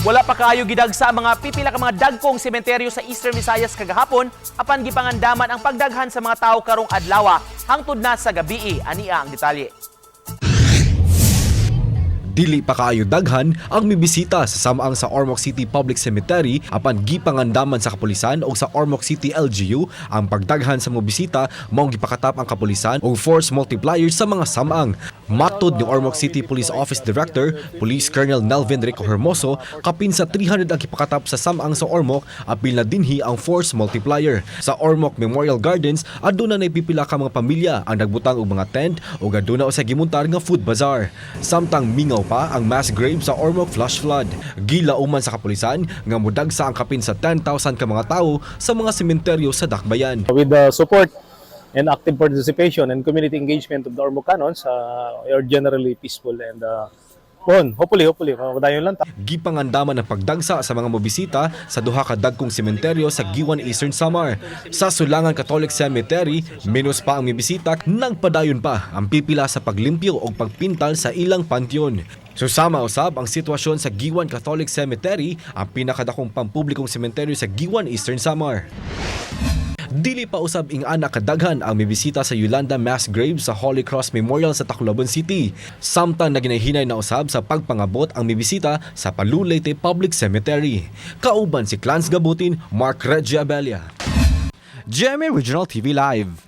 Wala pa kaayo gidagsa ang mga pipila ka mga dagkong sementeryo sa Eastern Visayas kagahapon, apan gipangandaman ang pagdaghan sa mga tawo karong adlaw hangtod na sa gabii. Ania ang detalye. Dili pa kaayo daghan ang mibisita sa samang sa Ormoc City Public Cemetery, apan gipangandaman sa kapulisan o sa Ormoc City LGU ang pagdaghan sa mobisita, maong gipakatap ang kapulisan og force multiplier sa mga samang. Matod ni Ormoc City Police Office Director, Police Colonel Nelvin Rico Hermoso, kapin sa 300 ang gipakatap sa samang sa Ormoc, apil na dinhi ang force multiplier. Sa Ormoc Memorial Gardens, aduna na pipila ka mga pamilya ang nagbutang og mga tent ug aduna usay gimuntar nga food bazaar. Samtang mingaw pa ang mass grave sa Ormoc flash flood. Gilauman sa kapulisan nga mudagsa ang kapin sa 10,000 ka mga tawo sa mga sementeryo sa Dakbayan. With the support and active participation and community engagement of the Ormocanons, we are generally peaceful and hopefully, mapadayon lang ta. Gipangandaman ang pagdagsa sa mga mobisita sa duha ka dagkong sementeryo sa Guiuan, Eastern Samar. Sa Sulangan Catholic Cemetery, menos pa ang mibisita, nagpadayon pa ang pipila sa paglimpyo o pagpintal sa ilang pantheon. Susama usab ang sitwasyon sa Guiuan Catholic Cemetery, ang pinakadakong pampublikong sementeryo sa Guiuan, Eastern Samar. Dili pa usab ing-ana kadaghan ang mibisita sa Yolanda Mass Grave sa Holy Cross Memorial sa Tacloban City. Samtang naginahinay na usab sa pagpangabot ang mibisita sa Palo, Leyte Public Cemetery. Kauban si Clans Gabutin, Mark Reggie Abella. GMA Regional TV Live.